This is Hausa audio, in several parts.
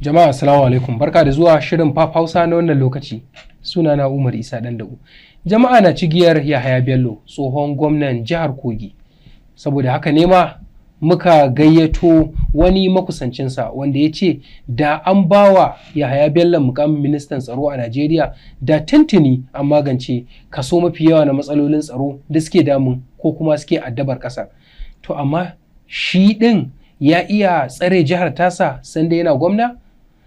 Jama'a, assalamu alaikum. Barka da zuwa shirin Pap Hausa na wannan lokaci. Sunana Umar Isa Dandago. Jama'a na cigiyar Yahaya Bello, tsohon gwamnan jihar Kogi. Saboda haka ne ma muka gayyato wani makusancinsa wanda ya ce da an bawa Yahaya Bello mukamin ministan tsaro a Najeriya, da tuntuni an magance kaso mafi yawa na matsalolin tsaro da suke damun ko kuma suke addabar ƙasar. To amma shi ɗin ya iya tsare jihar tasa sanda yana gwamna?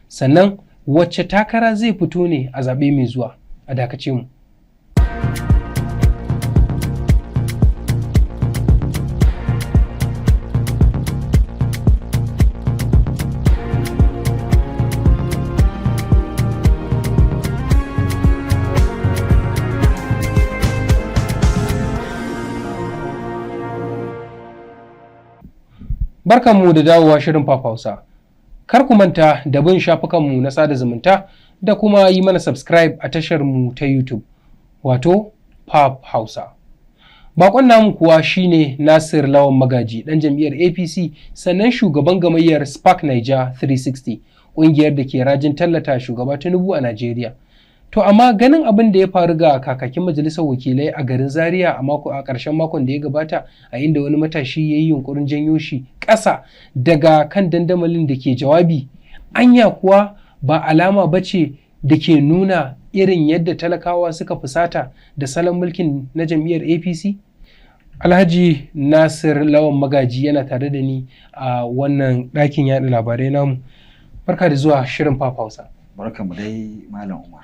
Sannan wacce takara zai fito ne a zaɓe mai zuwa? A dakace mu. Barkanmu da dawowa shirin Pap Hausa. Kar ku manta da bin shafukanmu na sada zumunta da kuma yi mana subscribe a tashar mu ta YouTube, wato Pap Hausa. Bakon namu kuwa shine Nasir Lawan Magaji, ɗan jam'iyyar APC, sannan shugaban gamayyar Spark Niger 360, ƙungiyar da ke rajin tallata shugaba Tinubu a Najeriya. To amma ganin abin da ya faru ga kakakin majalisar wakilai a garin Zaria a mako a ƙarshen makon da ya gabata, a inda wani matashi ya yi yunkurin janyo shi ƙasa daga kan dandamalin da ke jawabi, anya kuwa ba alama ba ce da ke nuna irin yadda talakawa suka fusata da salon mulkin na jam'iyyar APC? Alhaji Nasir Lawan Magaji yana tare da ni a wannan ɗakin yaɗa labarai namu. Barka da zuwa shirin Pap Hausa. Barkanmu dai, Malam Umar.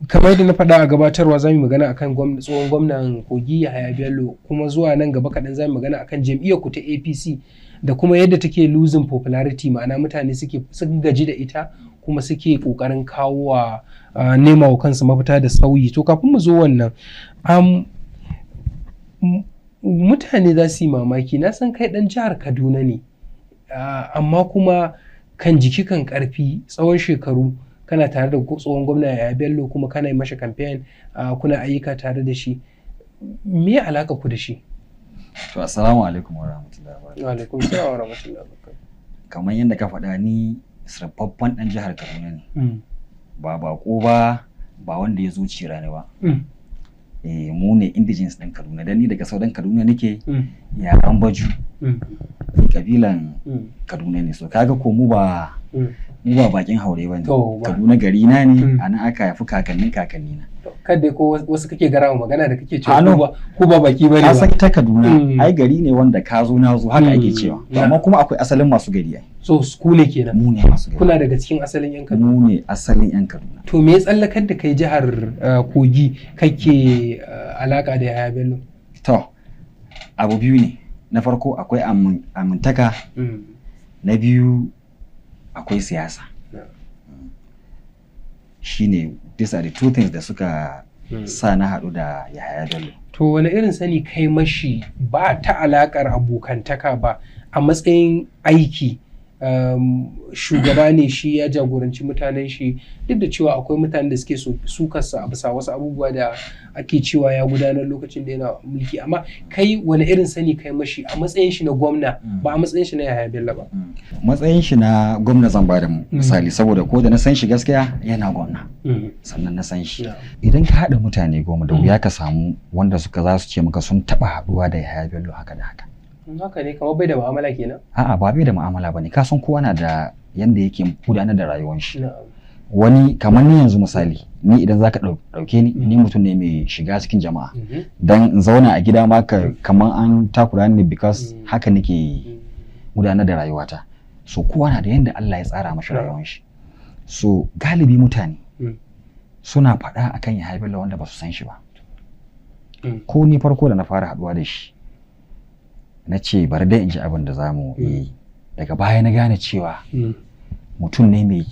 Kamar yadda na faɗa a gabatarwa, za mu yi magana akan tsohon gwamnan Kogi Yahaya Bello, kuma zuwa nan gaba kaɗan za mu magana akan jam'iyyar ku ta APC da kuma yadda take losing popularity, ma'ana mutane suke sun gaji da ita kuma suke ƙoƙarin kawo wa nema wa kansu mafita da sauyi. To kafin mu zo wannan, mutane za su yi mamaki. Na san kai ɗan jihar Kaduna ne, amma kuma kan jiki kan ƙarfi tsawon shekaru kana tare da tsohon gwamna Yahaya Bello, kuma kana yi masa campaign, kuna ayyuka tare da shi. Me alaka ku da shi? To, assalamu alaikum wa rahmatullahi wa barakatuh. Wa alaikum salam wa rahmatullahi wa barakatuh. Kamar yadda ka faɗa, ni sirfaffen ɗan jihar Kaduna ne. Ba baƙo ba, ba wanda ya zo cirani ba. Eh, mu ne indigenes ɗin Kaduna. Dan ni daga Southern Kaduna nake, yaran Baju. Ni kabilan Kaduna ne. So kaga ko mu ba bakin haure ba ne. To, ba. Kaduna gari na ne, a nan aka haifi kakannin kakanni na. Kada ko wasu kake garawa magana da kake cewa Ah, no. ku ba baki bane Ka ba. san ta Kaduna, ai gari ne wanda ka zo na zo haka ake cewa. To, amma kuma akwai asalin masu gari ai. So ku ne kenan. Mu ne masu gari. Kuna daga cikin asalin yan Kaduna. Mu ne asalin 'yan Kaduna. To me ya tsallakar da kai jihar Kogi kake alaka da Yahaya Bello? To, abu biyu ne. Na farko akwai amintaka, na biyu akwai siyasa. Shine, these are the two things da suka sa na haɗu da Yahaya Bello. To wani irin sani kai mashi, ba ta alakar abokantaka ba, a matsayin aiki? Shugaba ne shi, ya jagoranci mutanen shi, duk da cewa akwai mutanen da suke sukarsa a bisa wasu abubuwa da ake cewa ya gudanar lokacin da yana mulki, amma kai wani irin sani kai mashi a matsayin shi na gwamna, ba a matsayin shi na Yahaya Bello ba? Matsayin shi na gwamna zan ba da misali, saboda ko da na san shi gaskiya yana gwamna. Sannan na san shi. Idan ka haɗa mutane 10, da wuya ka samu wanda suka za su ce maka sun taɓa haɗuwa da Yahaya Bello haka da haka. Haka ne, kamar bai da mu'amala kenan. A'a, ba bai da mu'amala bane. Ka san kowa na da yanda yake gudanar da rayuwar shi. Wani kamar ni yanzu misali, ni idan zaka ɗauke ni, ni mutum ne mai shiga cikin jama'a. Dan in zauna a gida ma ka kamar an takura ni, because haka nake gudanar da rayuwata. So kowa na da yanda Allah ya tsara mashi rayuwar shi. So galibi mutane suna faɗa akan Yahaya Bello wanda ba su san shi ba. Ko ni farko da na fara haɗuwa da shi, na ce bari dai in ji abin da za mu yi. Daga baya na gane cewa mutum ne mai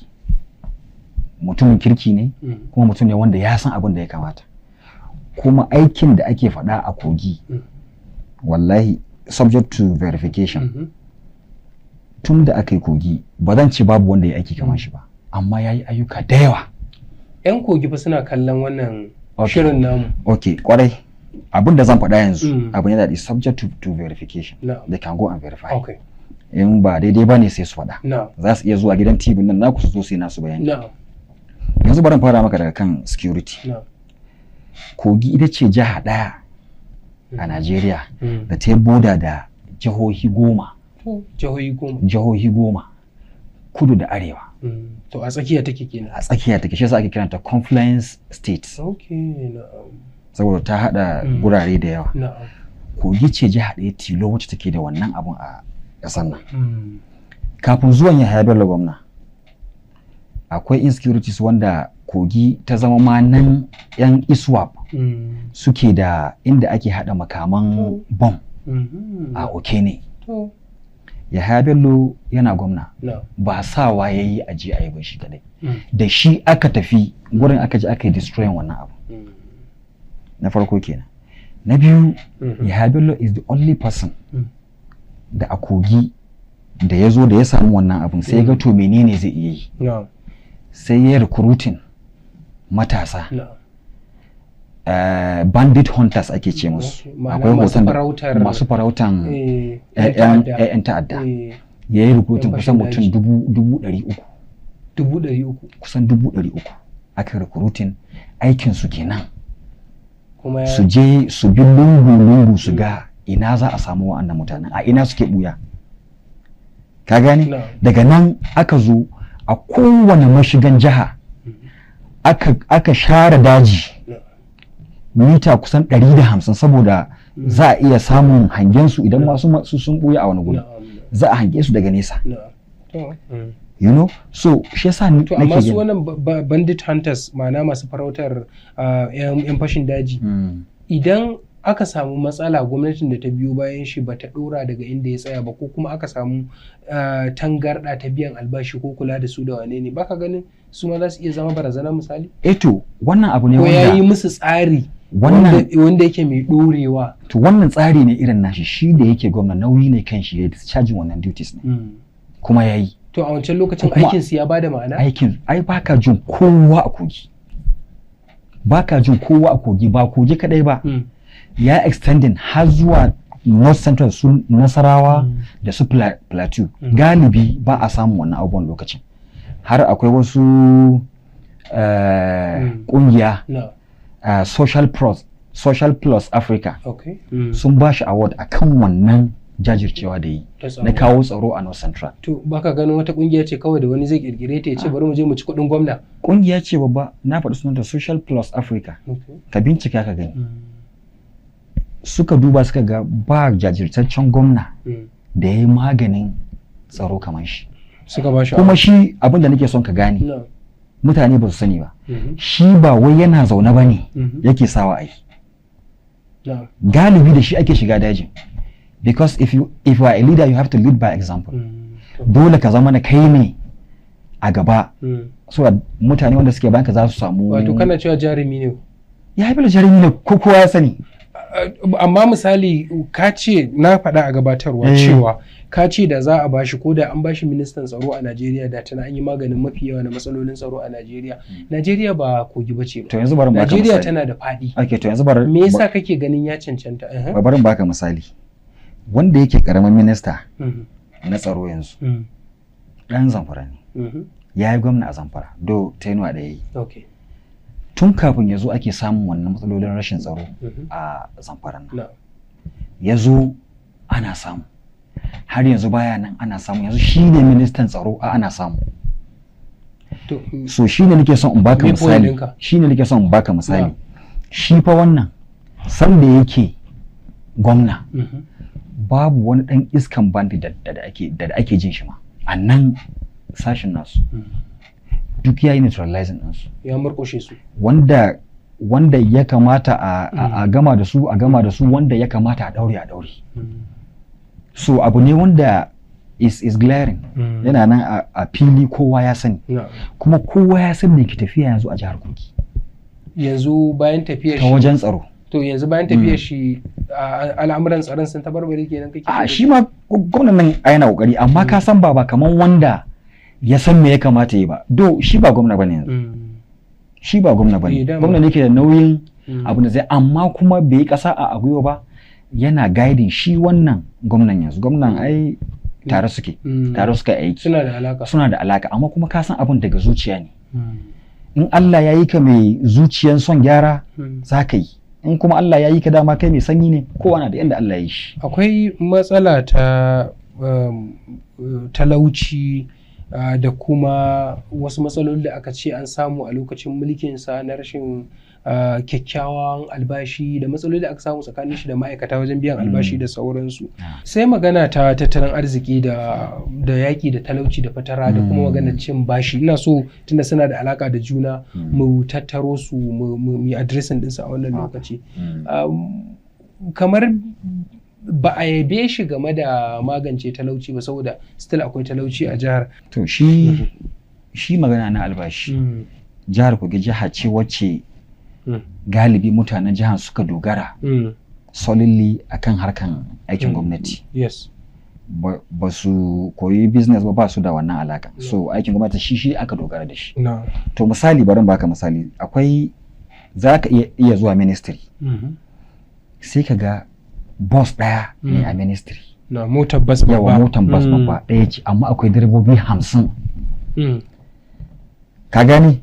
mutumin kirki ne, kuma mutum ne wanda ya san abin da ya kamata. Kuma aikin da ake faɗa a Kogi, wallahi, subject to verification, tun da aka yi Kogi ba zan ce babu wanda ya aiki kamar shi ba, amma ya yi ayyuka da yawa. 'Yan Kogi fa suna kallon wannan shirin namu. Ok, kwarai. Abin da zan faɗa yanzu abu ne that is subject to verification. They can go and verify. In ba daidai ba ne sai su faɗa. Za su iya zuwa gidan TV nan naku su zo su yi nasu bayani. Yanzu bari in fara maka daga kan security. Kogi ita ce jiha ɗaya a Najeriya da ta yi boda da jihohi 10. To, jihohi 10. Jihohi 10, kudu da arewa. To, a tsakiya take kenan. A tsakiya take, shi yasa ake kiranta confluence state, saboda ta haɗa gurare da yawa. Kogi ce jiha ɗaya tilo wacce take da wannan abun a ƙasar nan. Kafin zuwan Yahaya Bello gwamna, akwai insecurities wanda Kogi ta zama ma nan yan ISWAP suke da inda ake haɗa makaman bom a Okene. Yahaya Bello yana gwamna, ba sawa ya yi aje a yi ba shi kadai. Da shi aka tafi gurin, aka je aka yi destroying wannan abu. Na farko kenan. Na biyu, Yahaya Bello is the only person da a Kogi da ya zo da ya samu wannan abun, sai ya ga to menene zai iya yi. Sai ya recruiting matasa, bandit hunters ake ce musu. Ma'ana masu hoton da- farautar masu farautan 'yan 'yan ta'adda. 'yan ta'adda. Ya yi recruiting 'Yan kusan fashin mutum daji. 300,000. 300,000. Kusan 300,000 aka recruiting, aikin su kenan. Kuma ya Su je su bi lungu-lungu su ga ina za a samu wa'annan mutanen, a ina suke buya, ka gane? Daga nan aka zo a kowane mashigan jiha aka share daji mita kusan 150, saboda za a iya samun hangen su idan masu masu sun buya a wani guri, za a hange su daga nesa. Na'am. To. So shi yasa To, amma nake su gani wannan bandit hunters, ma'ana masu farautar 'yan fashin daji, idan aka samu matsala, gwamnatin da ta biyo bayan shi ba ta dora daga inda ya tsaya ba, ko kuma aka samu tangarɗa ta biyan albashi ko kula da su da wane ne, baka ganin su ma za su iya zama barazana misali? Eh, to wannan abu ne Ko ya yi wanda musu tsari wannan wanda yake mai ɗorewa? To, wannan tsari ne irin nashi. Shi da yake gwamna, nauyi ne kan shi ya discharging wannan duties ne, kuma ya yi. To, a wancan lokacin Kuma- aikin su ya bada ma'ana? Aikin ai baka jin kowa a Kogi, baka jin kowa a Kogi, ba Kogi kadai ba, ya extending har zuwa North Central, su Nasarawa da su Plateau. Galibi ba a samun wannan abubuwan lokacin. Har akwai wasu kungiya, Social Plus Africa, sun ba shi award akan wannan jajircewa da yi Ta tsaro. na kawo tsaro a North Central. To, baka ganin wata kungiya ce kawai da wani zai kirkire ta ya ce bari mu je mu ci kuɗin gwamna? Kungiya ce babba, na faɗi sunanta, Social Plus Africa. Ka bincika ka gani. Suka duba suka ga ba jajirtaccen gwamna da ya yi maganin tsaro kamar shi. Suka ba shi Kuma shi, abin da nake son ka gane, mutane ba su sani ba, shi ba wai yana zaune ba ne yake sawa a yi. Galibi da shi ake shiga dajin, because if you are a leader, you have to lead by example. Dole ka zama na kai ne a gaba, so that mutane wanda suke bayanka za su samu. Wato kana cewa jarumi ne? Ya haifi jarumi ne, ko kowa ya sani. Amma misali, ka ce, na faɗa a gabatarwa cewa ka ce da za a bashi, ko da an bashi ministan tsaro a Najeriya, da tana an yi maganin mafi yawa na matsalolin tsaro a Najeriya. Najeriya ba Kogi ba ce ba. To, yanzu bari in baka Najeriya misali. tana da faɗi. Okay, to yanzu bari Me yasa kake ganin ya cancanta? Bari in baka misali. Wanda yake karamin minista na tsaro yanzu, dan Zamfara ne. Ya yi gwamna a Zamfara do tenure da ya yi. Tun kafin ya zo ake samun wannan matsalolin rashin tsaro a Zamfara nan. Ya zo ana samu, har yanzu baya nan ana samu, yanzu shi ne ministan tsaro a ana samu. To, So shi ne nake son in baka Me point misali. ɗinka? Shi ne nake son in baka misali. Shi fa wannan sanda yake gwamna, babu wani dan iskan bandit da ake jin shi ma a nan sashin nasu. Duk ya yi neutralizing ɗinsu. Ya murƙushe su. Wanda ya kamata a gama da su, a gama da su, wanda ya kamata a daure, a daure. So abu ne wanda is glaring, yana nan a fili, kowa ya sani. Kuma kowa ya san me ke tafiya yanzu a jihar Kogi Yanzu bayan tafiyar ta shi wajen tsaro. To, yanzu bayan tafiyar shi al'amuran tsaron sun tabarbare kenan kake? A shi ma gwamnan nan a yana kokari, amma ka san ba kaman wanda ya san me ya kamata yi ba, do shi ba gwamna bane yanzu. Shi ba gwamna bane. Eh, dama. Gwamna ne ke da nauyin abu da zai, amma kuma bai yi kasa a gwiwa ba, yana guiding shi wannan gwamnan yanzu, gwamnan ai Tare suke, tare suka yi aiki. Suna da alaka. Suna da alaka, amma kuma ka san abin daga zuciya ne. In Allah ya yi ka mai zuciyan son gyara, za ka yi. In kuma Allah ya yi ka dama kai mai sanyi ne, kowa na da yanda Allah ya yi shi. Akwai matsala ta talauci da kuma wasu matsaloli da aka ce an samu a lokacin mulkinsa na rashin kyakkyawan albashi da matsaloli da aka samu tsakanin shi da ma'aikata wajen biyan albashi da sauransu. Sai magana ta tattalin arziki da yaƙi da talauci da fatara da kuma magana cin bashi. Ina so, tunda suna da alaka da juna, mu tattaro su mu yi addressing ɗinsu a wannan lokaci. Kamar ba a yabe shi game da magance talauci ba, saboda still akwai talauci a jihar. To, shi magana na albashi, jihar Kogi jiha ce wacce galibi mutanen jihar suka dogara solely akan harkan aikin gwamnati. Ba su koyi business ba, ba su da wannan alaka. So aikin gwamnati shi aka dogara da shi. To, misali, bari in baka misali. Akwai, za ka iya zuwa ministry, sai ka ga bus ɗaya ne a ministry. Na motar bas babba. Yawa, motan bus babba ɗaya ce, amma akwai direbobi 50. Ka gane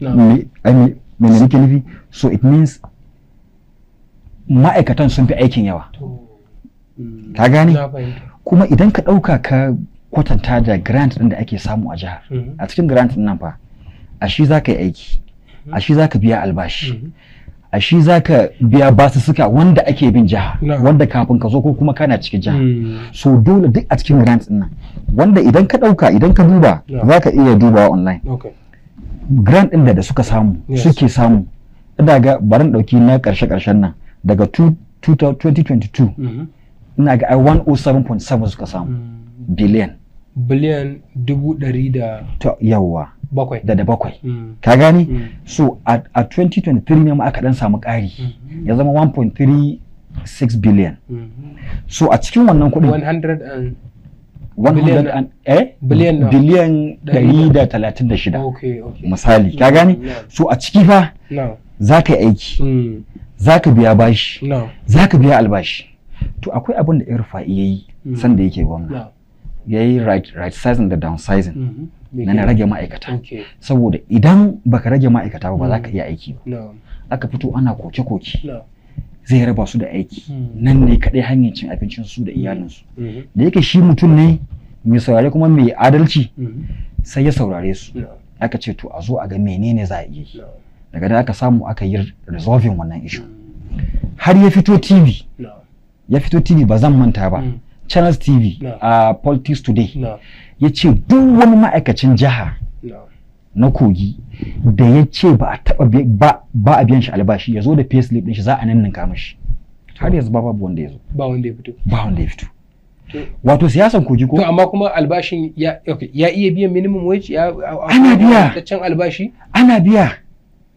me nake nufi? So it means ma'aikatan sun fi aikin yawa. Ka gane? Na fahimta. Kuma idan ka ɗauka ka kwatanta da grant ɗin da ake samu a jihar, a cikin grant ɗin nan fa, a shi za ka yi aiki, a shi za ka biya albashi, a shi za ka biya basussuka wanda ake bin jiha, wanda kafin ka zo ko kuma kana cikin jiha. So dole duk a cikin grant ɗin nan, wanda idan ka ɗauka, idan ka duba, za ka iya dubawa online, grant ɗin da suka samu, suke samu, ina ga bari in ɗauki na ƙarshe ƙarshen nan daga 2022, ina ga ai 107.7 suka samu biliyan. Biliyan dubu ɗari da To, yawwa. bakwai. Da bakwai. Ka gane? So a 2023 ne ma aka dan samu ƙari, ya zama 1.36 billion. So a cikin wannan kuɗin 100 and 100 and, Biliyan nawa? Biliyan 136, misali. Ka gane? So a ciki fa za ka yi aiki, za ka biya bashi, za ka biya albashi. To, akwai abin da El-Rufai ya yi sanda yake gwamna, ya yi right sizing da downsizing, Me na kenan? rage ma'aikata, saboda idan baka rage ma'aikata ba, ba za ka iya aiki ba. Aka fito ana koke-koke, zai raba su da aiki, nan ne kaɗai hanyar cin abincin su da iyalinsu. Da yake shi mutum ne mai saurare kuma mai adalci, sai ya saurare su. Aka ce to, a zo a ga menene za a iya yi. Daga da aka samu aka yi resolving wannan issue. Har ya fito TV, ya fito TV, ba zan manta ba, Channels TV, a Politics Today, ya ce duk wani ma'aikacin jiha na Kogi da ya ce ba a taba ba a biyan shi albashi, ya zo da payslip din shi, za a ninninka mishi. Har yanzu ba babu wanda ya zo. Ba wanda ya fito. Ba wanda ya fito. Wato siyasan Kogi ko. To, amma kuma albashin ya, okay, ya iya biyan minimum wage ya Ana biya. can albashi? Ana biya.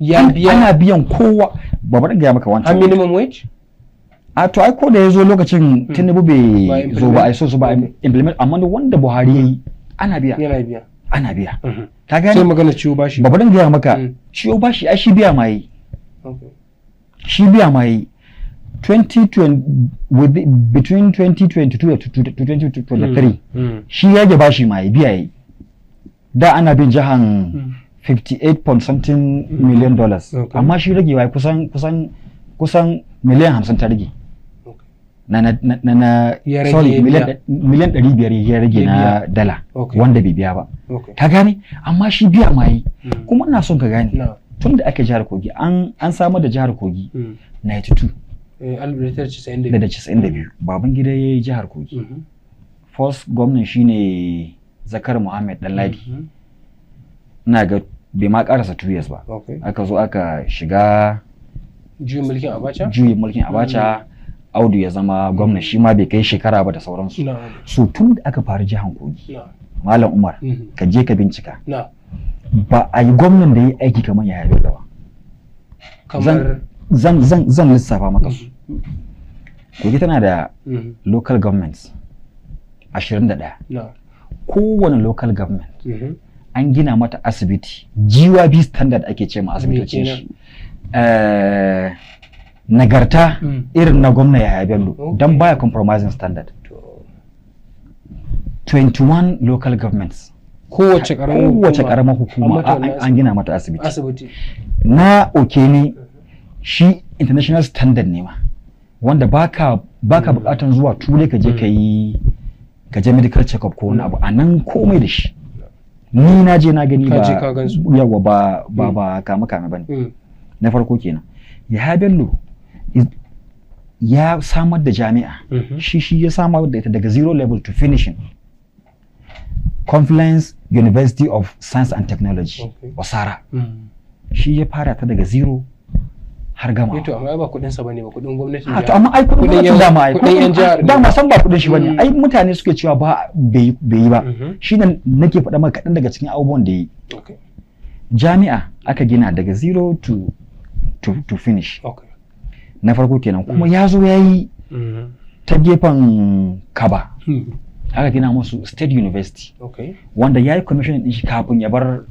Ya biya? Ana biyan kowa. Ba, bari in gaya maka Har wancan. minimum wage? A to, ai ko da ya zo lokacin Tinubu Ba bai zo ba, ai so su ba implement, amma wanda Buhari ya yi ana biya. Yana biya. Ana biya. Ka Sai gane? magana ciwo bashi. Ba, bari in gaya maka. Ciwo bashi, ai shi biya ma yi. Shi biya ma yi 2020, between 2022 to 2023, shi rage bashi ma yi, biya yi. Da ana bin jihan 58 point something million dollars, amma shi rage wa kusan miliyan 50 ta rage. Na Ya rage, sorry, ya biya. miliyan 500 ya rage Ya na biya. dala wanda bai biya ba. Ka gane? Amma shi biya ma yi. Kuma ina son ka gane, tun da aka jihar Kogi, an samar da jihar Kogi 92, 1992. Da 92 Babangida ya yi jihar Kogi. First gwamnan shine Zakar Muhammad Ɗanladi. Ina ga bai ma karasa 2 years ba, aka zo aka shiga Juyin mulkin Abacha? Juyin mulkin Abacha. Audu ya zama gwamna, shi ma bai kai shekara ba da sauransu. So tun da aka fara jihar Kogi, Malam Umar, ka je ka bincika, ba a yi gwamnan da ya yi aiki kamar Yahaya Bello ba. Kamar Zan lissafa maka su. Kogi tana da local governments 21. Kowane local government an gina mata asibiti, GYB standard ake ce ma asibitocin kenan? shi. Nagarta irin na gwamna Yahaya Bello, don baya compromising standard. 21 local governments. Kowace karamar Kowace hukuma karamar an hukuma mata wannan an gina mata asibiti. Asibiti. Na Okene shi international standard ne ma, wanda baka bukatan zuwa Turai ka je ka yi, ka je medical check up ko wani abu. A nan komai da shi. Ni na je na gani. Ka Ba je ka gansu. Yawa, ba ba kame kame bane. Na farko kenan. Yahaya Bello ya samar da jami'a. Shi ya samar da ita daga zero level to finishing, Confluence University of Science and Technology, Osara. Shi ya fara ta daga zero har gama. Eh, to amma ai ba kudin sa bane ba, kudin gwamnatin A to jihar. amma ai kudin Kudin gwamnatin dama ai kudin yan jihar ne. Dama san ba kudin shi bane. Ai mutane suke cewa ba bai yi ba. Shine nake faɗa maka kaɗan daga cikin abubuwan da yi. Jami'a aka gina daga zero to finish. Na farko kenan. Kuma ya zo ya yi ta gefen Kaba, aka gina musu state university, wanda ya yi commissioning din shi kafin ya bar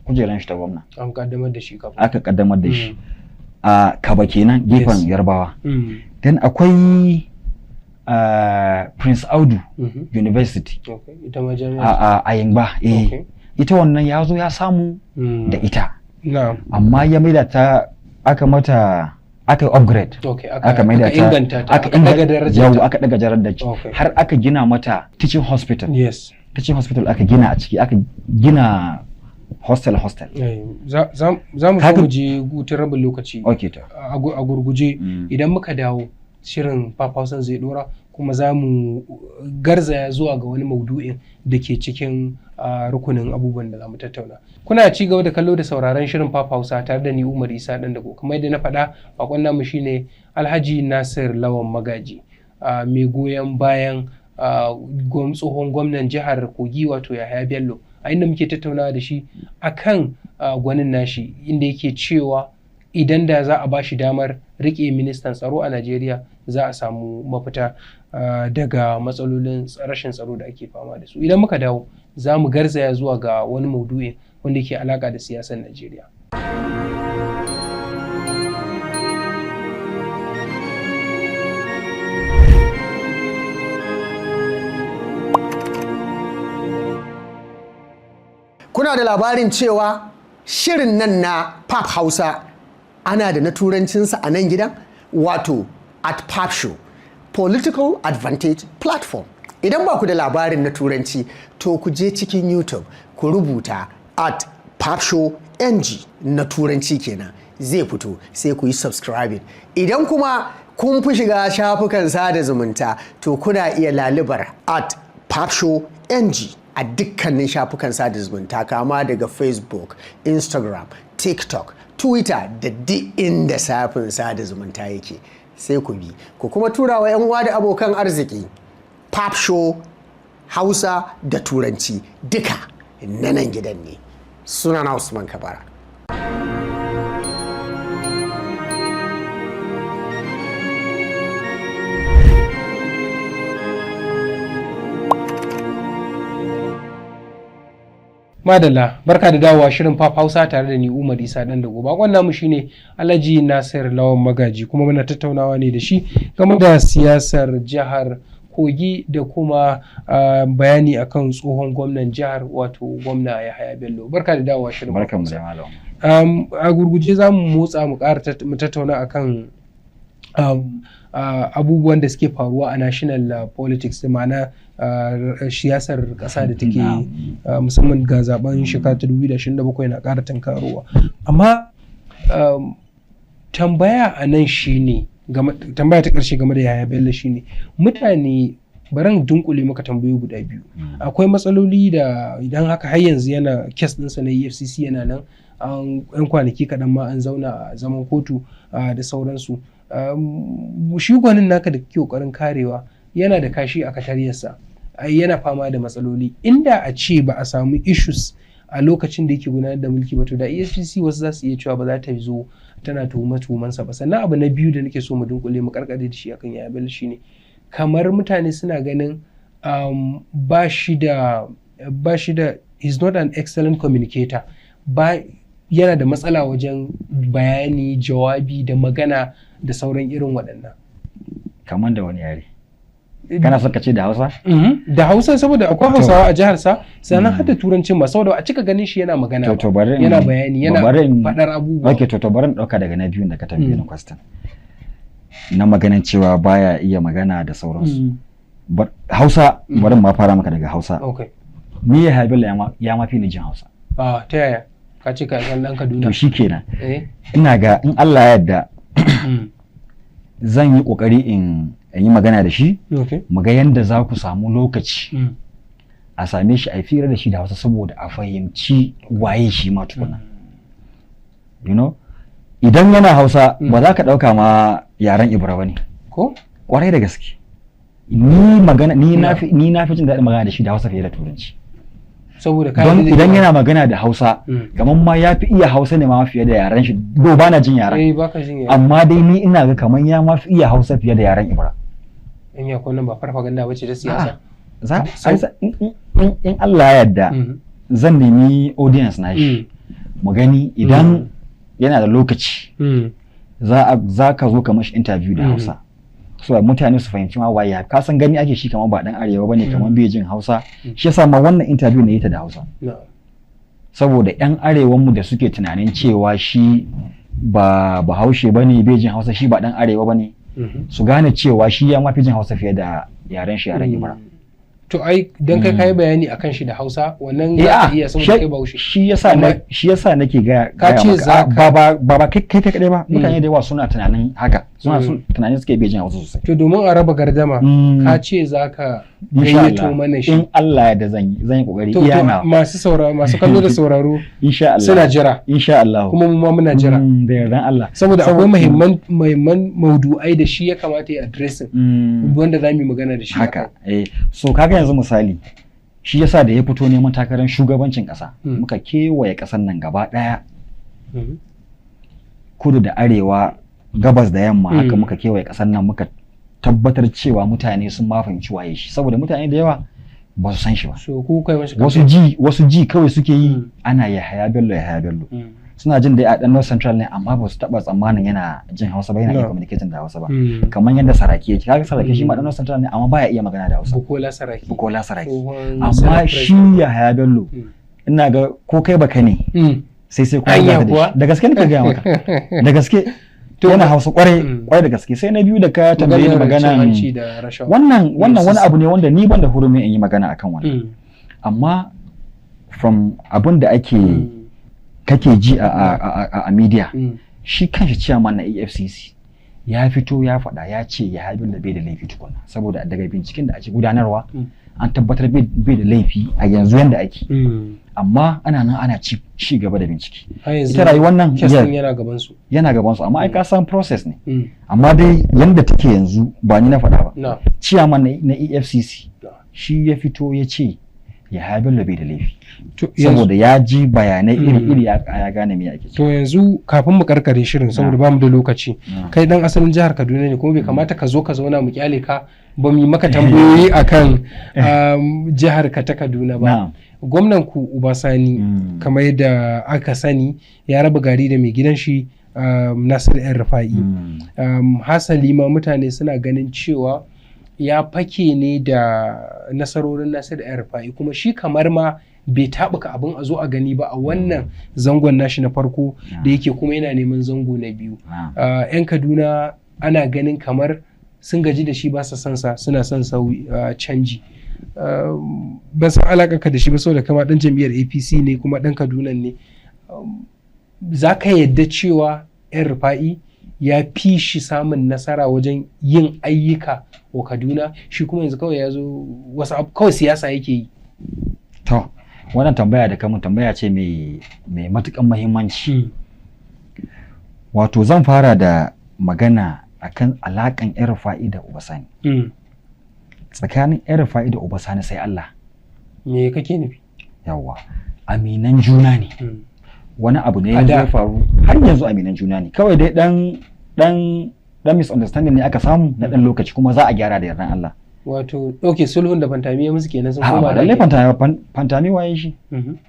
kujeran shi ta gwamna. An kaddamar da shi kafin. Aka kaddamar da shi a Kaba kenan, gefen Yarbawa. Then akwai Prince Audu University. Okay. Ita ma jami'a. A Yingba, eh. Ita wannan ya zo ya samu da ita, amma ya maida ta, aka mata, aka yi upgrade. Aka maida Aka ta, inganta ta. Aka daga darajar yau ta. Aka daga darajar, har aka gina mata teaching hospital. Teaching hospital aka gina a ciki, aka gina hostel hostel. Eh, za mu so mu je hutun rabin lokaci. Okay, to. A gurguje, idan muka dawo, shirin Pap Hausan zai dora, kuma za mu garzaya zuwa ga wani maudu'in da ke cikin rukunin abubuwan da za mu tattauna. Kuna ci gaba da kallo da sauraron shirin Pap Hausa tare da ni, Umar Isa Dandago. Kamar yadda na faɗa, bakon namu shine Alhaji Nasir Lawan Magaji, mai goyon bayan tsohon gwamnan jihar Kogi, wato Yahaya Bello, a inda muke tattaunawa da shi akan gwanin nashi, inda yake cewa idan da za a ba shi damar rike ministan tsaro a Najeriya, za a samu mafita daga matsalolin rashin tsaro da ake fama da su. Idan muka dawo, za mu garzaya zuwa ga wani maudu'in wanda ke alaka da siyasar Najeriya. Kuna da labarin cewa shirin nan na Pap Hausa ana da na turancinsa a nan gidan, wato @PapShow, Political Advantage Platform. Idan ba ku da labarin na turanci, to ku je cikin YouTube ku rubuta @PapShowNG, na turanci kenan, zai fito, sai ku yi subscribing. Idan kuma kun fi shiga shafukan sada zumunta, to kuna iya lalubar @PapShowNG a dukkanin shafukan sada zumunta, kama daga Facebook, Instagram, TikTok, Twitter da duk inda shafin sada zumunta yake. Sai ku bi, ku kuma tura wa 'yan uwa da abokan arziki. Pap Show Hausa da Turanci duka na nan gidan ne. Sunana Usman Kabara. Madalla, barka da dawowa shirin Pap Hausa tare da ni, Umar Isa Dandago. Bakon namu shine Alhaji Nasir Lawan Magaji, kuma muna tattaunawa ne da shi game da siyasar jihar Kogi da kuma bayani akan tsohon gwamnan jihar, wato gwamna Yahaya Bello. Barka da dawowa shirin Pap Barkanmu Hausa. da malam. A gurguje za mu motsa mu ƙara mu tattauna akan abubuwan da suke faruwa a national politics, da ma'ana siyasar ƙasa da take musamman ga zaben shekara ta 2027 na ƙara tankarowa. Amma tambaya a nan shine, tambaya ta ƙarshe game da Yahaya Bello shine, mutane, baran dunkule maka tambayoyi guda biyu. Akwai matsaloli da idan haka har yanzu yana case ɗinsa na EFCC yana nan, an yan kwanaki kaɗan ma an zauna a zaman kotu da sauransu. Shi gwanin naka da kake ƙoƙarin karewa yana da kashi a kataryarsa, ai yana fama da matsaloli. Inda a ce ba a samu issues a lokacin da yake gudanar da mulki ba, to da EFCC wasu za su iya cewa ba za ta zo tana tuhume tuhumansa ba. Sannan abu na biyu da nake so mu dunkule mu karkare da shi akan Yahaya Bello shine, kamar mutane suna ganin ba shi da he's not an excellent communicator ba, yana da matsala wajen bayani, jawabi da magana da sauran irin waɗannan. Kamar da wani yare? Kana son ka ce da Hausa? Da Hausa, saboda akwai Hausawa a jihar sa, sannan har da Turancin ma, saboda a cika ganin shi yana magana To, ba. to bari Yana bayani, yana bari faɗar abubuwa. Okay, to bari in ɗauka daga na biyun da ka tambaye ni question. Na maganin cewa baya iya magana da sauransu. Hausa, bari ma fara maka daga Hausa. Ni ya Bello ya ma fi ni jin Hausa. Ah, ta yaya? Ka ce ka san ɗan Kaduna. To shikenan. Eh. Ina ga in Allah ya yarda zan yi kokari in yi magana da shi, mu ga yanda za ku samu lokaci a same shi, a yi fira da shi da Hausa, saboda a fahimci waye shi ma tukuna. Idan yana Hausa ba za ka ɗauka ma yaren Ibra ba ne. Ko? Kwarai da gaske. Ni magana ni na fi ni na fi jin daɗin magana da shi da Hausa fiye da Turanci. Saboda ka Don yarda da idan cewa- yana magana da Hausa, kamar ma ya fi iya Hausa ne ma fiye da yaren shi. Do ba na jin yaren. Eh, baka jin yaren. Amma dai ni ina ga kamar ya ma fi iya Hausa fiye da yaren Ibra. In ya nan ba farfaganda bace ta siyasa. Za ai in Allah ya yarda zan nemi audience na shi. Mu gani idan yana da lokaci za ka zo ka mashi interview da Hausa. So mutane su fahimci ma waye, ka san gani ake shi kamar ba dan arewa bane, kamar bai jin Hausa. Shi yasa ma wannan interview ne yi ta da Hausa. Saboda yan arewan mu da suke tunanin cewa shi ba Bahaushe bane, bai jin Hausa, shi ba dan arewa bane, su gane cewa shi ya ma fi jin Hausa fiye da yaren shi, yaren Ibra. To ai dan kai kayi bayani akan shi da Hausa, wannan za ka iya saboda kai Bahaushe. Shi yasa na shi yasa nake ga Ka gaya ce maka. za Ba kai kadai ba, mutane da yawa suna tunanin haka, suna tunanin suke bai jin Hausa sosai. To domin a raba gardama, ka ce za ka Insha gayyato Allah. mana shi. In Allah ya da zan yi kokari To, iya to na. masu kallo da sauraro Insha Allah. suna jira. Insha Allah. Kuma mu ma muna jira. Da yardan Allah. Saboda akwai muhimman maudu'ai da shi ya kamata ya addressing wanda za mu yi magana da shi. Haka. Eh, so kaga yanzu misali, shi yasa da ya fito neman takarar shugabancin kasa, muka kewaye kasan nan gaba daya, kudu da arewa, gabas da yamma, haka muka kewaye kasan nan, muka tabbatar cewa mutane sun ma fahimci waye shi, saboda mutane da yawa ba su san shi ba. So ku kai mashi Wasu ji, wasu ji kawai suke yi ana Yahaya Bello, Yahaya Bello. Suna jin dai a dan North Central ne, amma ba su taba tsammanin yana jin Hausa ba, yana iya No. communicating da Hausa ba. Kamar yadda Saraki yake, kaga Saraki shi ma dan North Central ne, amma baya iya magana da Hausa. Bukola Saraki. Bukola Saraki. Tsohon Amma Senate shi President. Yahaya Bello, ina ga ko kai baka ne, sai kuma Anya za ka da kuwa? shi. Da gaske nake gaya maka, da gaske To, yana Hausa kwarai, kwarai da gaske. Sai na biyu da ka tambaye ni, Maganar cin magana hanci da rashawa. wannan wani Yes. abu ne wanda ni ban da hurumi in yi magana akan wannan, amma from abin da ake kake ji a media, shi kanshi chairman na EFCC ya fito ya faɗa, ya ce ya da bai da laifi tukuna, saboda daga binciken da ake gudanarwa an tabbatar bai da laifi a yanzu yanda ake, amma ana nan ana ci gaba da bincike. Har yanzu Ita rayuwar nan case ɗin yana gaban su. Yana gaban su, amma ai ka san process ne. Amma dai yanda take yanzu, ba ni na faɗa ba, Na. chairman na EFCC shi ya fito ya ce Yahaya Bello bai da laifi, To yanzu, saboda ya ji bayanai iri-iri, ya gane me ake ciki. To yanzu kafin mu karkare shirin, saboda bamu da lokaci. Kai dan asalin jihar Kaduna ne, kuma bai kamata ka zo ka zauna mu kyale ka ba mu yi maka tambayoyi akan jihar ka ta Kaduna ba. Na'am. Gwamnan ku Uba Sani, kamar yadda aka sani, ya raba gari da mai gidan shi, Nasir El Rufa'i. Hasali ma mutane suna ganin cewa ya fake ne da nasarorin Nasir El Rufa'i, kuma shi kamar ma bai taɓuka abin a zo a gani ba a wannan zangon nashi na farko da yake, kuma yana neman zango na biyu. 'Yan Kaduna ana ganin kamar sun gaji da shi, ba su son sa, suna son sauyi, canji. Ban san alaƙa ka da shi ba, saboda kama ɗan jam'iyyar APC ne kuma ɗan Kaduna ne. Za ka yadda cewa 'yan Rufa'i ya fi shi samun nasara wajen yin ayyuka wa Kaduna, shi kuma yanzu kawai ya zo wasu abu kawai siyasa yake yi? To, wannan tambaya da kamun tambaya ce mai matukan muhimmanci. Wato zan fara da magana akan alakan El Rufa'i da Uba Sani. Tsakanin El Rufa'i da Uba Sani sai Allah. Me kake nufi? Yawwa. Aminan juna ne. Wani abu ne A da. ya faru, har yanzu aminan juna ne. Kawai dai dan misunderstanding ne aka samu na dan lokaci, kuma za a gyara da yardan Allah. Wato ok, sulhun da Fantami ya musu kenan, sun A'a, koma ba lallai da Fantami waye shi?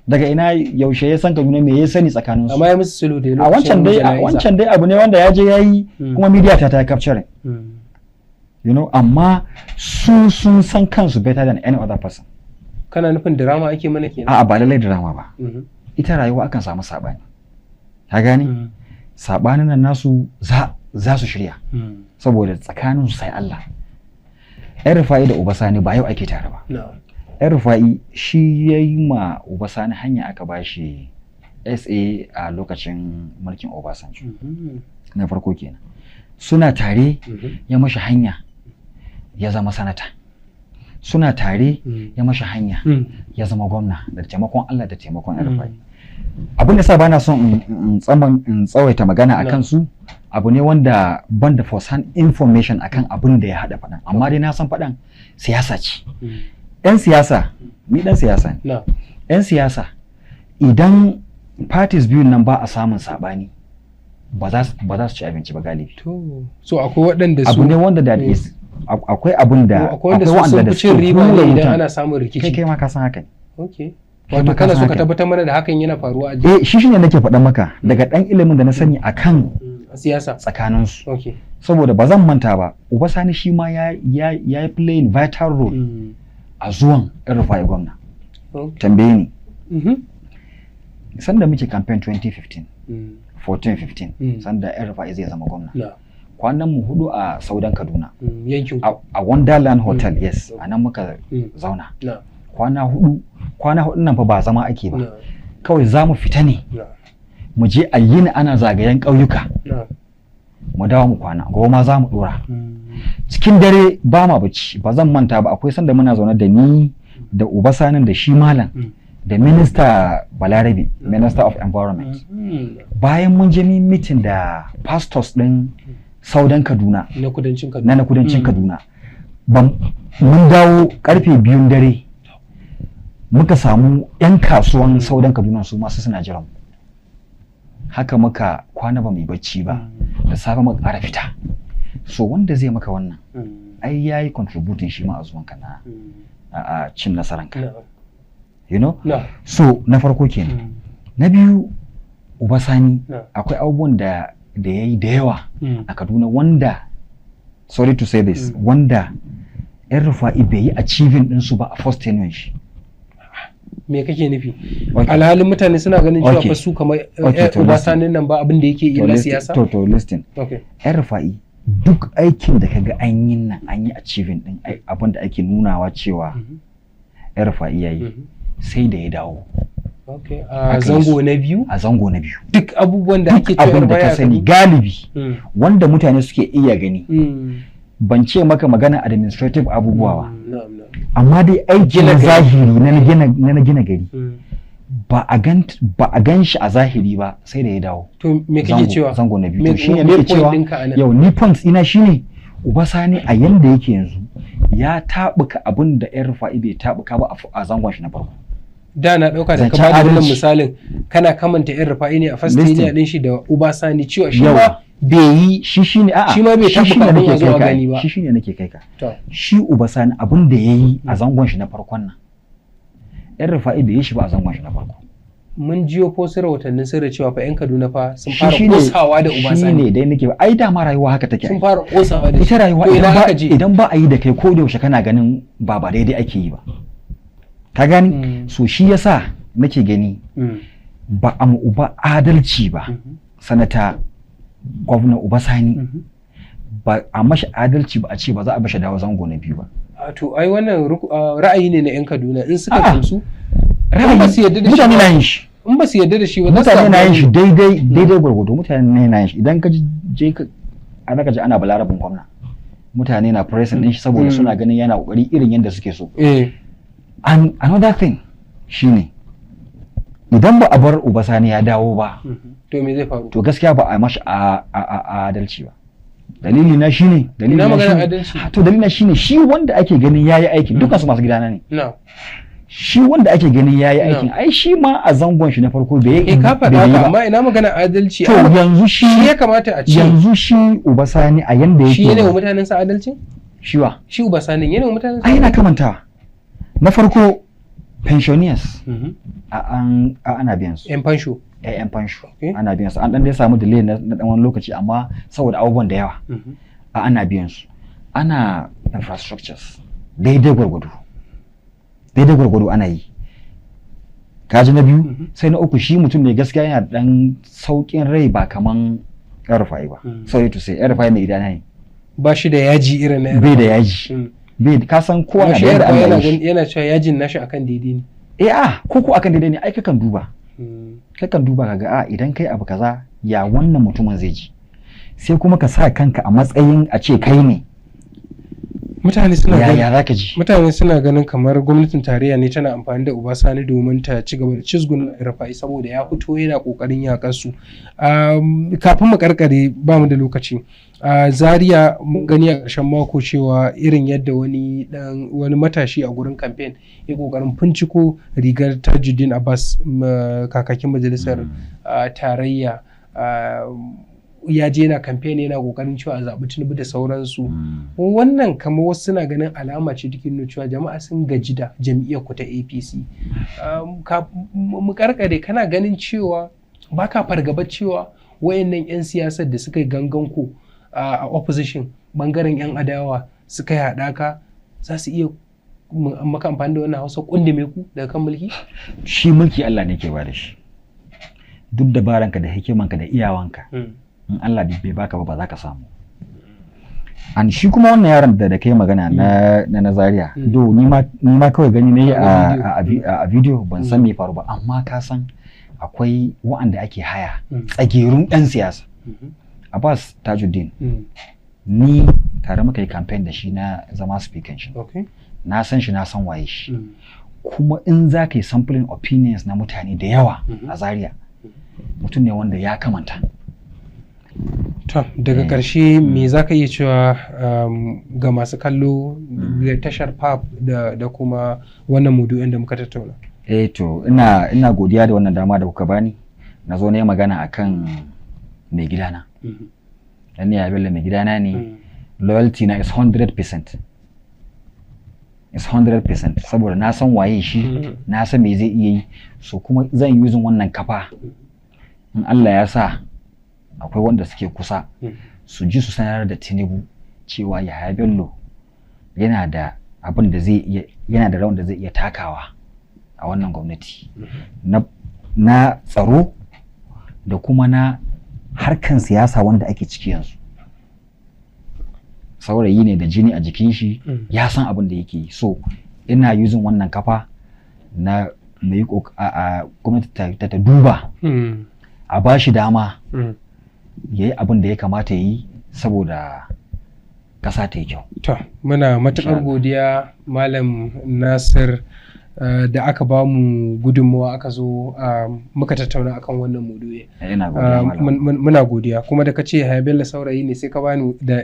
Daga ina, yaushe ya san Kaduna, me ya sani tsakanin su? Amma ya musu sulhu da A lokacin wancan dai a jana'iza. wancan dai abu ne wanda ya je yayi, kuma media ta capturing. Amma su sun san kansu better than any other person. Kana nufin drama ake mana kenan? A'a, ba lallai drama ba. Ita rayuwa akan samu sabani, ka gane? Sabanin nan nasu za su shirya, saboda tsakanin su sai Allah. Yan Rufa'i da Uba Sani ba yau ake tare ba. Yan Rufa'i shi ya yi ma Uba Sani hanya aka ba shi SA a lokacin mulkin Obasanjo. Na farko kenan suna tare. Ya mashi hanya ya zama sanata. Suna tare. Ya mashi hanya ya zama gwamna da taimakon Allah da taimakon yan Rufa'i. Abin da sa bana son in tsawaita magana a kansu, abu ne wanda ban da first hand information akan abin da ya haɗa faɗan, amma dai na san faɗan siyasa ce. Yan siyasa, ni ɗan siyasa ne. Yan siyasa, idan parties biyun nan ba a samun saɓani, ba za su ci abinci ba galibi. To, so akwai waɗanda su Abu ne wanda that is akwai abun da akwai wanda su sun fi cin riba hura ne idan wutan. ana samun rikici. Kai ma ka san haka ne. Kai Wato ma ka kana san so ka haka ne. tabbatar mana da hakan yana faruwa a Eh, shi shine nake faɗan maka daga ɗan ilimin da na sani akan a siyasa. tsakaninsu. Saboda ba zan manta ba, Uba Sani shi ma ya yi playing vital role a zuwan El Rufai gwamna. Tambaye ni. Sanda muke campaign 2015, 14, 15, sanda El Rufai zai zama gwamna, kwanan mu 4 a Southern Kaduna. Yankin ku. A Wonderland Hotel, yes, a nan muka zauna kwana 4. Kwana 4 nan fa ba zama ake ba. Kawai za mu fita ne mu je a yini ana zagayen ƙauyuka, mu dawo mu kwana, gobe ma za mu dora. Cikin dare ba ma bacci. Ba zan manta ba, akwai sanda muna zaune da ni da Uba Sanin da shi malam da Minista Balarabe, Minister of Environment, bayan mun je mun meeting da pastors din Southern Kaduna. Na kudancin Kaduna. Na kudancin Kaduna. Mun dawo karfe 2n dare, muka samu 'yan kasuwan Southern Kaduna su masu suna jiran mu. Haka muka kwana ba mu yi bacci ba. Da safe muka ƙara fita. So wanda zai maka wannan, ai yayi contributing shi ma a zuwanka na a cin nasaranka. So na farko kenan. Na biyu, Uba Sani, akwai abubuwan da ya yi da yawa a Kaduna wanda, sorry to say this, wanda Yan Rufa'i bai yi achieving ɗinsu ba a first tenure shi. Me kake nufi? Okay. Alhalin mutane suna ganin cewa fa su kamar Okay, to Uba listen. Sanin nan ba abin da yake To illa listen, siyasa. to listen. Yan Rufa'i, duk aikin da kaga an yi nan, an yi achieving din abin da ake nunawa cewa Yan Rufa'i ya yi, sai da ya dawo. A Aka yi zango su. na biyu? A zango na biyu. Duk abubuwan da Duk ake cewa abin da baya ka sani Kaduna? galibi wanda mutane suke iya gani, ban ce maka magana administrative abubuwa ba, Na'am, na'am. amma dai aiki Gina na gari. zahiri na gina gari, ba a gan shi a zahiri ba sai da ya dawo. To me kake cewa? Zango na biyu. To shine Me nake point cewa ɗinka a nan? Yau ni point ina shine Uba Sani a yanda yake yanzu ya tabuka abin da Yan Rufa'i bai tabuka ba a zangon shi na farko. Da na ɗauka da ka Zancen bada wannan adalci. misalin kana kamanta Yan Rufa'i ne a first Listen. tenure din shi da Uba Sani, cewa shi Yawa. ma bai yi Shi shine, a'a, Shi ma bai shi taɓuka shine abin nake a zo kai a ka. gani ba. Shi shine nake kai ka. To. Shi Uba Sani, abin da yayi a zangon shi na farkon nan, Yan Rufa'i bai yi shi ba a zangon shi na farko. Mun jiyo ko su rahotannin sirri cewa fa 'yan Kaduna fa sun Shi fara shine- kosawa da Uba shi Sani. ne dai nake, ai dama rayuwa haka take Sun ai. fara kosawa da shi. Ita rayuwa To ina idan ba, aka je? idan ba a yi da kai, ko da yaushe kana ganin ba daidai ake yi ba, ka gani? So shi yasa nake gani ba a mu Uba adalci ba. Sanata Gwamna Uba Sani, ba a mashi adalci ba a ce ba za a bashi dawo zango na biyu ba. A to ai wannan ra'ayi ne na 'yan Kaduna in suka A'a. gamsu. In ba su yarda da shi Mutane ba- na yin shi. In ba su yarda da shi ba, za su Mutane samu na yin shi wani. daidai daidai gwargwado. Mutane na yin shi. Idan ka je ka ana ka ji ana balarabin gwamna, mutane na pressing din shi saboda suna ganin yana kokari irin yadda suke so. And another thing shine, idan ba a bar Uba Sani ya dawo ba, To me zai faru? to gaskiya ba a mashi adalci ba. Dalili na shine, dalili Ina na maganar shine adalci? To dalili na shine, shi wanda ake ganin yayi aikin, dukkan su masu gidana ne. Shi wanda ake ganin yayi aikin, ai shi ma a zangon shi na farko bai Eh, ka faɗa bai yi haka, ba. amma ina maganar adalci? To yanzu shi Shi ya kamata a ce yanzu shi Uba Sani a yanda yake shi yana wa yanzu- mutanen sa adalci? Shi wa? Shi Uba Sani yana wa mutanen sa Ai yana kamantawa. Na farko, pensioners, a an a ana biyan su. 'Yan fansho. Yan fansho, ana biyan su. An dan dai samu delay na dan wani lokaci, amma saboda abubuwan da yawa, a ana biyan su. Ana infrastructures daidai gwargwado, daidai gwargwado ana yi. Kaji na biyu. Sai na uku, shi mutum ne gaskiya yana da dan saukin rai, ba kaman El-Rufai ba. Sorry to say, El-Rufai mai gidana ne. Ba shi da yaji irin na Bai da yaji. Bai, ka san kowa na Amma shi da yadda El-Rufai Allah yana ya yi shi. yana cewa yajin nashi akan daidai ne. Eh, a ko akan daidai ne, ai kakan duba, kakan duba kaga a idan kai abu kaza, ya wannan mutumin zai ji? Sai kuma ka sa kanka a matsayin a ce kai ne, Mutane suna ya ganin ya zaka ji? Mutane suna ganin kamar gwamnatin tarayya ne tana amfani da Uba Sani domin ta ci gaba da cizgun Rufa'i, saboda ya fito yana kokarin yakar su. Kafin mu karkare, ba mu da lokaci, a Zaria mun gani a ƙarshen mako cewa irin yadda wani dan wani matashi a gurin campaign ya kokarin finciko rigar Tajuddin Abbas, kakakin majalisar tarayya. Ya je yana campaign, yana kokarin cewa a zaɓi Tinubu da sauransu. Wannan kamar wasu suna ganin alama ce take nuna cewa jama'a sun gaji da jam'iyyar ku ta APC. Mu karkare, kana ganin cewa baka fargaba cewa wayannan 'yan siyasar da suka yi gangan ku a opposition, bangaren 'yan adawa, suka yi haɗaka, za su iya maka amfani da wannan Hausa, kundume ku daga kan mulki? Shi mulki Allah ne ke ba da shi. Duk dabaranka da hikimanka da iyawanka, in Allah bai baka ba, ba za ka samu. An shi kuma wannan yaron da kai magana na Zaria, do ni ma kawai gani ne a video, ban san me faru ba, amma ka san akwai wa'anda ake haya, tsagerun ɗan siyasa. Abbas Tajuddin, ni tare muka yi campaign da shi na zama speaker shi. Na san shi, na san waye shi. Kuma in za ka yi sampling opinions na mutane da yawa a Zaria, mutum ne wanda ya kamanta. To, daga ƙarshe me za ka iya cewa ga masu kallo da tashar Pap da kuma wannan maudu'in da muka tattauna? Eh to, ina godiya da wannan dama da kuka bani na zo na yi magana akan mai gidana. Dan ni Bello mai gidana ne. Loyalty na is 100%, is 100%, saboda na san waye shi, na san me zai iya yi. So kuma zan yi using wannan kafa, in Allah ya sa akwai wanda suke kusa, su ji su sanar da Tinubu cewa Yahaya Bello yana da abin da zai iya, yana da rawan da zai iya takawa a wannan gwamnati na tsaro da kuma na harkan siyasa wanda ake ciki yanzu. Saurayi ne da jini a jikin shi, ya san abin da yake yi. So ina using wannan kafa na mai a gwamnati ta duba, a ba shi dama ya yi abin da ya kamata ya yi saboda ƙasa ta yi kyau. To, muna matuƙar godiya, Malam Nasir, da aka ba mu gudunmawa aka zo muka tattauna akan wannan maudu'i. Ina godiya, malam. Muna godiya kuma da ka ce Yahaya Bello saurayi ne, sai ka bani da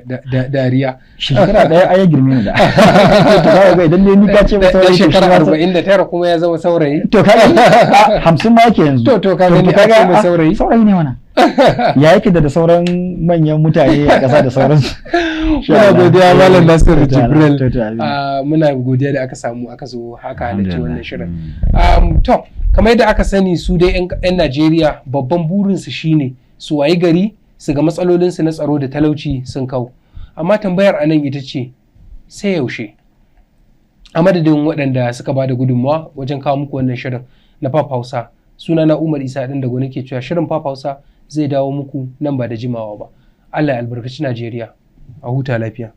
dariya. Shekara ɗaya ai ya girme ni da. To kaga ga idan ne ni ka ce Da saurayi, to shi shekara ma 49 kuma ya zama saurayi. To kaga 50 ma yake yanzu. To ka gani, kaga ake mai saurayi. Saurayi ne mana. Ya yake da sauran manyan mutane a ƙasa da sauransu. Muna godiya, Malam Nasir Jibril. To, amin. Muna godiya da aka samu aka zo haka halarci wannan shirin. Alhamdulillah. To, kamar yadda aka sani, su dai 'yan Najeriya babban burinsu shine su wayi gari su ga matsalolinsu na tsaro da talauci sun kau. Amma tambayar a nan ita ce, sai yaushe? A madadin waɗanda suka ba da gudunmawa wajen kawo muku wannan shirin na Pap Hausa, suna na Umar Isa ɗin da nake cewa shirin Pap Hausa zai dawo muku nan ba da jimawa ba. Allah ya albarkaci Najeriya. A huta lafiya.